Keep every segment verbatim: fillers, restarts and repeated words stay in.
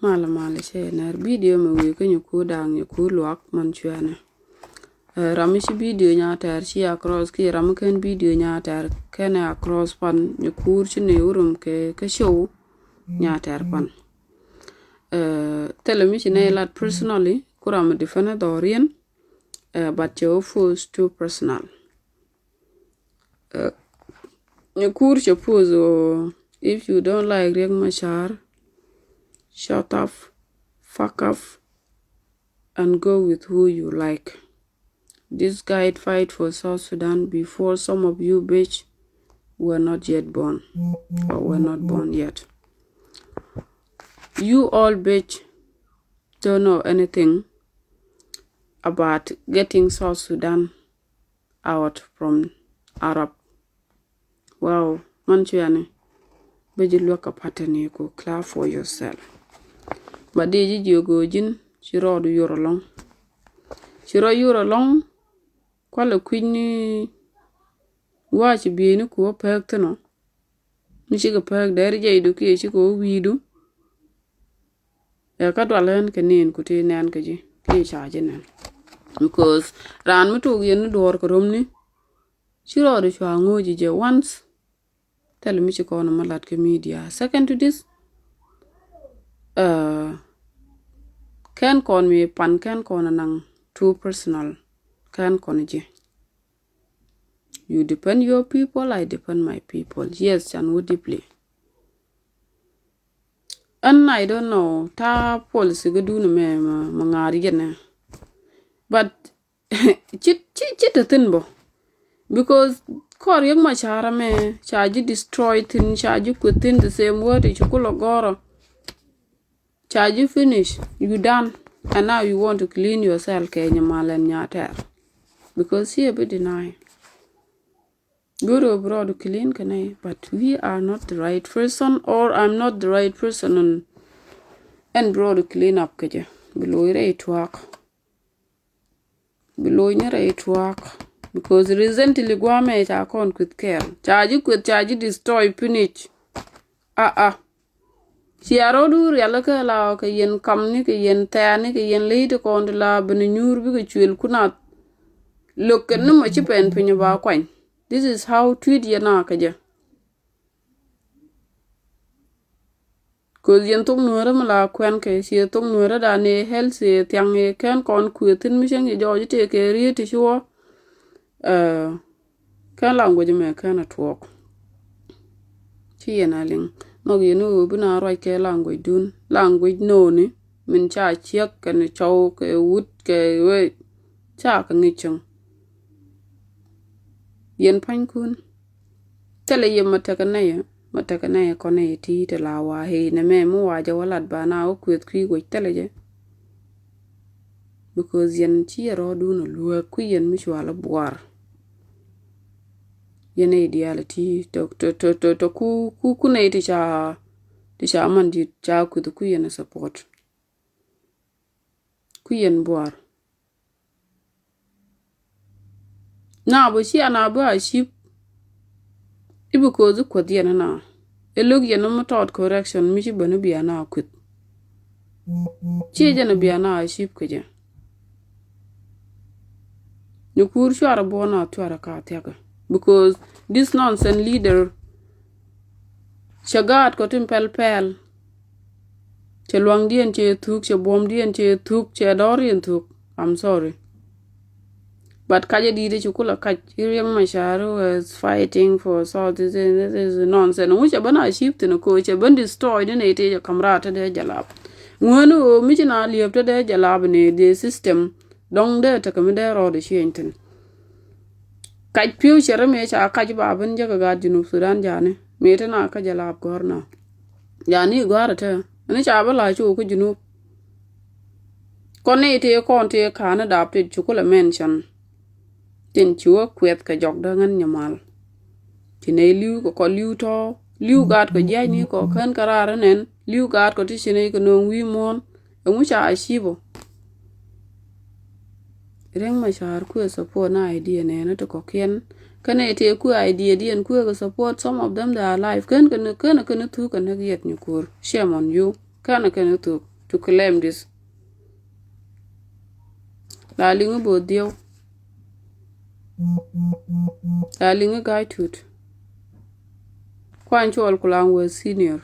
Mal mal cɛ nɛr video mɛ wee kä nyɛ ku da̱a̱ŋ nyɛ ku luak man cuɛnɛ. Ɛ, ram mi ci video nya tɛr ci across ki ram mi kɛn video nya tɛr kɛn ɛ across pan nyɛ kuur ci nɛ urum kɛ kä show nya tɛr pan. Ɛ, thilɛ mi ci nɛ lat personally ku ram mi defend dhɔriɛn. Ɛ, but cɛ wä force too personal. Ɛ, nyɛ kuur cɛ pose ɔ, if you don't like Riek Machar, shut up, fuck up, and go with who you like. This guy fight for South Sudan before some of you bitch were not yet born or were not born yet. You all bitch don't know anything about getting South Sudan out from Arab. Wow, man cuɛ ni bä ji̱ luäk kɛ pattern iku, clap for yourself. Ba di ji̱ jiök ɣöö ji̱n ci rɔɔdu yor alɔŋ. Ci rɔ yor alɔŋ kualɛ kui̱ny ni wa ci bieyni ku wä pek thin ɔ. Mi cikɛ pek deri jɛydu kiɛ cikɛ wä wi̱i̱du. Ɛ kä dual ɣän kɛ nin ku ti nɛn kɛ ji̱ kiɛ ca ji̱ nɛn. Because raan mi tok yɛn ni duɔɔr kɛ romni ci rɔɔdu cua ŋo̱o̱ci jɛ once. Thil mi ci kɔn mi lat kɛ media. Second to this, uh, kɛn kɔn mi pan kɛn kɔn naŋ too personal kɛn kɔn ji̱. You defend your people, I defend my people. Yes, can wä deeply. And I don't know, ta policy ga duni mɛ ma ŋaar yɛnɛ. But ci, ci, ci te thin bɔ. Because kɔr yek ma cara mɛ, ca ji̱ destroy thin, ca ji̱ kueth thin the same way ti ci kulɔ gɔrɔ. Ca ji̱ finish, you done. And now you want to clean yourself kɛ nyamal ɛn nyatɛr. Because ci a bi deny. Go̱o̱ri wä bi rɔɔdu clean kɛ nɛy, but we are not the right person, or I'm not the right person. Ɛn bi rɔɔdu clean up kɛ jɛ bi lo̱c rɛy tuaak. Bi lo̱c ni rɛy tuaak. Because recently guamɛ ca kɔn kueth kɛɛl, ca ji̱ kueth, ca ji̱ destroy finish. Aa. Cia rɔɔdu rialikä la kɛ yɛn kamni, kɛ yɛn thɛɛni, kɛ yɛn ley ti kɔn ti la ben nyuur bikɛ cuël kunath. Lo̱k kɛn ni mɔ ci pɛn piny ba kuany. This is how tweet yɛn a kä jɛ. Koth yɛn thok nuäärä mi la kuɛn kɛ, cie thok nuäärä dan ëë health ëë thiaŋ ëë kɛn kɔn kuëë thin mi cäŋ yɛ jɔɔc tëëkɛ riet ti ci wä. Ɛ, kɛn language mɛ kɛn a tuɔɔk. Ci yɛn a liŋ nhɔk yɛn ni ɣöö bi na ruac kɛ language dun, language no̱o̱ni min ca ciek kɛn cɔw kɛ wut kɛ wee ca kɛ ŋic cäŋ. Yɛn pa̱nykun thilɛ yɛ ma tekɛ nɛyɛ, ma tekɛ nɛyɛ kɔn nɛyɛ ti te la wa hee nɛ mɛ mi wa jɛ wä lat ba na wä kueth kui̱ wec thilɛ jɛ. Because yɛn ci yɛ rɔɔdun a luääk kui̱ yɛn mi cua la buar. Yɛn nɛy diaal ti tɔ tɔ tɔ tɔ tɔ ku ku ku nɛy ti ca ti ca man di̱t ca kueth kui̱ yɛn a support. Kui̱ yɛn buar. Na bä cia na bä a cip. I̱ bi koth i̱ kuäth yɛn na. I̱ lo̱k yɛn mi tɔɔt correction mi ci bäni bia na kueth. Ci jɛn bia na a cip kɛ jɛ. Ni kuur cuarɛ buɔn a cuarɛ ka thiakä. Because this nonsense leader cɛ gaat kɔ tin pɛl pɛl. Cɛ luaŋdiɛn cɛ thuk, cɛ buɔmdiɛn cɛ thuk, cɛ dɔɔriɛn thuk. I'm sorry. But kacä di̱i̱t ci kulɛ kac i̱ Riek Machar was fighting for South Sudan. This is nonsense. Ŋu cɛ ben a cip thin ko cɛ ben destroy ni nɛy tëë cɛ ka̱m raat te dee jalap. Ŋuäni ɣöö mi ci na liep te dee jalap ni the system. Dɔŋ dee tekɛ mi dee rɔɔdɛ ciëny thin. Kac pi̱w cɛ ri mëë ca kac ba ben jɛ kɛ gaat Junub Sudan jani mëë te na kä jalap gɔ̱r na. Jani gɔ̱r te ni ca bä la cu kä Junub. Kɔn ni ti kɔn ti ka̱n ni dap ti cu kulɛ mention. Tin ci wä kuɛth kɛ jɔk däŋ ɛn nyamal. Ci nɛy li̱w kɛ kɔ li̱w tɔ̱ li̱w gaat kɔ jiac ni kɔ kän kɛ raar ɛnɛn li̱w gaat kɔ ti ci nɛy kɛ no̱o̱ŋ wi̱i̱ muɔ̱ɔ̱n. Ɛŋu ca a cipɔ. Riek Machar kuɛ support na idea nɛɛni ti kɔkiɛn. Kɛnɛ tëë kuɛ idea diɛn kuɛ kɛ support, some of them they are alive. Kän kɛn kän kɛn thuk kɛn näk yɛt ni kur. Shame on you. Kän kɛn thuk. to claim this. La liŋi bo̱o̱th dhiew. La liŋi ga̱a̱c tuut. Kuany Cuɔl Kulaŋ wee senior.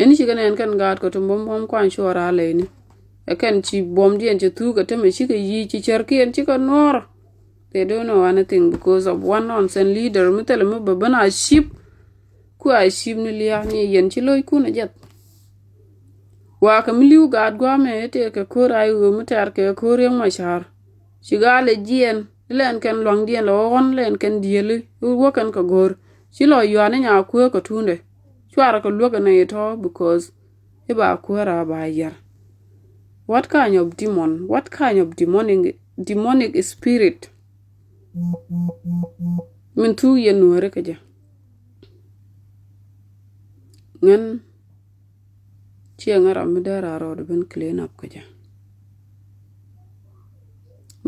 Ɛn cikɛ nɛn kɛn gaat kɛ ti buɔ̱m buɔ̱m Kuany Cuɔl raa lɛyni. Ɛ kɛn ci buɔ̱mdiɛn cɛ thuuk ɛ tämɛ cikɛ yic ci cärkiɛn cikɛ nuɔɔr. They don't know anything because of one nonsense leader mi thilɛ mi bɛ ben a sheep. Ku a sheep ni lia̱a̱ ni yɛn ci lo̱ckun a jɛth. Wakä mi li̱w gaat gua̱a̱mɛ tëë kɛ ko̱r a i̱ ɣöö mi tɛ̈r kɛ ko̱r Riek Machar. Ci gaa lɛ jiɛɛn ilɛn kɛn lua̱ŋdiɛn lɛ ɣɔ̱n lɛn kɛn diëëli i̱ wä kɛn kɛ go̱o̱r. Ci lɔ yua̱a̱n i̱ nya kueek kɛ tuundɛ. Cuarɛ kɛ luäk ɛn a i̱ tɔ̱ because i̱ ba kueer a ba yär. What kind of demon? What kind of demonic, demonic spirit? Min thuk yɛn nuääri kɛ jɛ. Ŋän ciɛ ŋä ram mi dee raa rɔɔd ben clean up kä jɛ.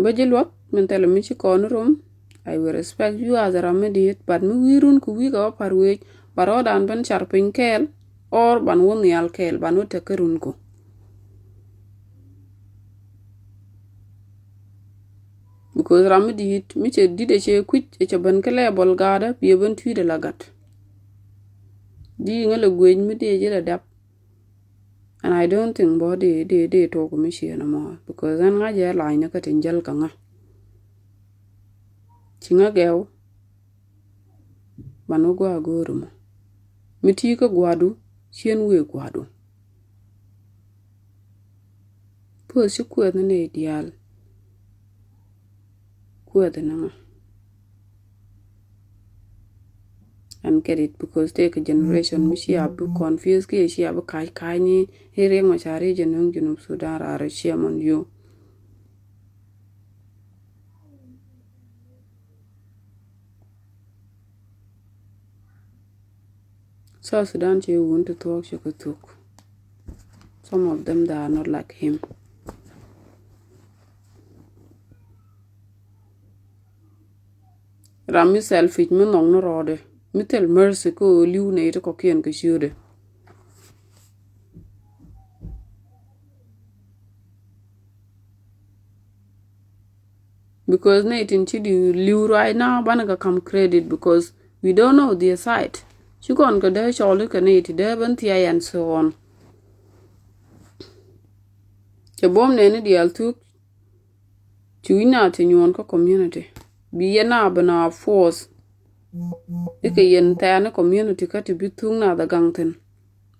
Bä ji̱ luɔth min thɛlɛ mi ci kɔn rum. I will respect you as a ram mi di̱i̱t, but mi wi̱i̱ run ku wi̱i̱ kɛ wä pa̱r wec, ba rɔɔdan ben car piny kɛɛl, or ban wä nhial kɛɛl, ban wä tek kä run ku. Because ram mi di̱i̱t mi cɛ di̱t ɛ cɛ kui̱c ɛ cɛ ben kä level gaatdä biɛ ben tui̱dɛ la gat. Di ŋä lɛ guec mi dee ji̱ lɛ dap. And I don't think bɔ dee dee dee tok mi ciɛ nɔmɔ because ɛn ŋa̱c ɛ lany ni kä tin jäl kä ŋä. Ci ŋä gɛw. Ban wä gua̱a̱ go̱o̱ri mɔ mi ti kä gua̱du cien wee gua̱du. Puɔth ci kuɛth ni nɛy diaal. Kuɛth ni ŋa? And get it because take a generation mi ci a bi confuse kiɛ ci a bi ka̱c ka̱c ni i̱ Riek Machar i̱ jɛ nuŋ Junub Sudan raar i̱ ciɛ mɔn yo. South Sudan ci wun ti thuɔk ci kɛ thuk. Some of them they are not like him. Ram mi selfish mi nhɔk ni rɔɔdɛ mi thil mercy kä ɣöö li̱w nɛy ti kɔ̱kiɛn kɛ ciötdɛ. Because nɛy tin ci di li̱w right now banɛ kɛ kam credit because we don't know their side. Ci kɔn kɛ dee cɔl ikɛ nɛy ti dee ben thiay and so on. Cɛ buɔ̱m nɛni diaal thuk. Ci wi̱c na ti nyuɔn kä community bi yɛn na ben a force. Ikɛ yɛn thɛɛni community kä ti bi thuk na the gaŋ thin.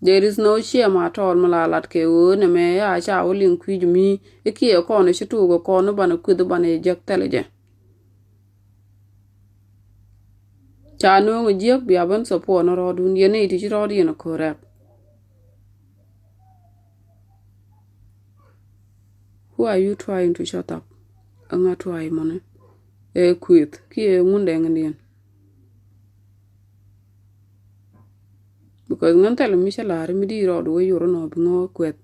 There is no shame at all mi la lat kɛ ɣöö nɛmɛ ya ca wä liŋ kui̱c mi ikiɛ kɔn i̱ ci tuuk ɛ kɔn i̱ banɛ kueth i̱ banɛ jek thɛl i̱ jɛ. Ca nööŋ i̱ jiäk bia ben support ni rɔɔdun yɛn i̱ ti ci rɔɔd yɛn ɛ correct. Who are you trying to shut up? Ɛŋa try mɔni ɛ kueth kiɛ ŋundɛ ŋindiɛn. Because ŋän thɛl mi cä la̱r mi di rɔɔd wä yor nɔ bi ŋɔ kuɛth.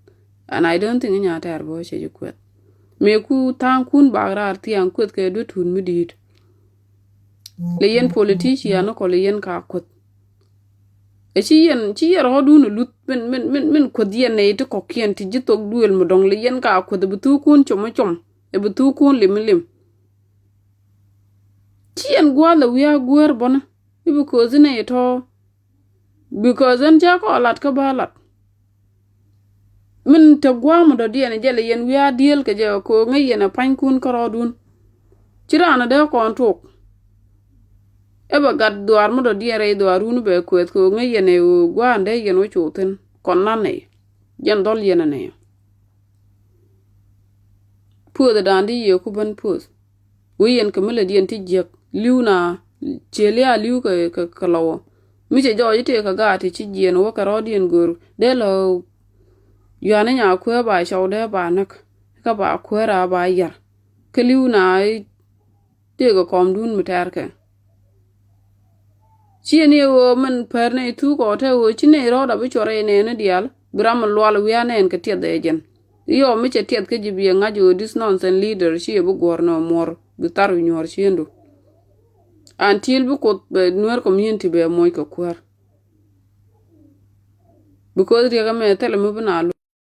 And I don't think inya tɛr bä cɛ ji kuɛth. Mëë ku tha̱a̱ŋ kun bak raar thia̱a̱ŋ kuɛth kɛ duet tun mi di̱i̱t. Lɛ yɛn politician kɔ lɛ yɛn ka kuɛth. Ɛ ci yɛn ci yɛn rɔɔdun luth min min min min kuɛth yɛn nɛ ti kɔkiɛn ti ji̱ thok duël mi dɔŋ lɛ yɛn ka kuɛth ɛ bi thukun com com ɛ bi thukun lim lim. Ci yɛn gua̱a̱th ɛ wiaa guäär bɔnä i̱ bi kööthi nɛ yɛ tɔ̱. Because ɛn cä kɔ lat kä bä lat. Min te gua̱a̱m mi dɔ̱diɛn jɛ lɛ yɛn wiaa diëël kɛ jɛ kɛ ŋäc yɛn ɛ panykun kärɔɔdun. Ci raan ɛ dee kɔn tok. Ɛ bɛ gat dhuaar mi dɔ̱diɛn rɛy dhuaarun bɛ kuɛth kɛ ŋäc yɛn ɛ ɣöö gua̱a̱n dee yɛn wä cok thi̱n kɔn nan nɛy. Jɛn dhɔl yɛn ɛ nɛy. Puɔth ɛ da̱a̱n di yɛ ku ben puɔth. Wee yɛn kɛ mi lät yɛn ti jiäk li̱w na ciëli a li̱w kɛ kɛ kɛ lɔwä. Mi cɛ jɔɔc i̱ tëë kɛ gaat ti ci jiɛn wä kɛ rɔɔdiɛn gör dee lɔ. Yuani nya kuäär ba cɔw dee ba näk kä ba kuäär a ba yar. Kä li̱w na i̱ tëë kɛ kɔmdun mi tɛɛr kɛ. Ciɛ ni ɣöö min pɛr ni thuk ɔ te ɣöö ci ni rɔɔd a bi cuɔr ɛ nɛɛni diaal bi ram mi lual wiaa nɛɛn kɛ tiɛth ɛ jɛn. Iɔ mi cɛ tiɛth kä ji̱ biɛ ŋa̱c ɣöö this nonsense leader ci ɛ bi guɔ̱r nɔ muɔr bi thar wi̱ nyuɔr ciëndu. Until bi Kuoth bɛ Nuer community bɛ moc kɛ kuäär. Because riɛk ɛmɛ thilɛ mi bi na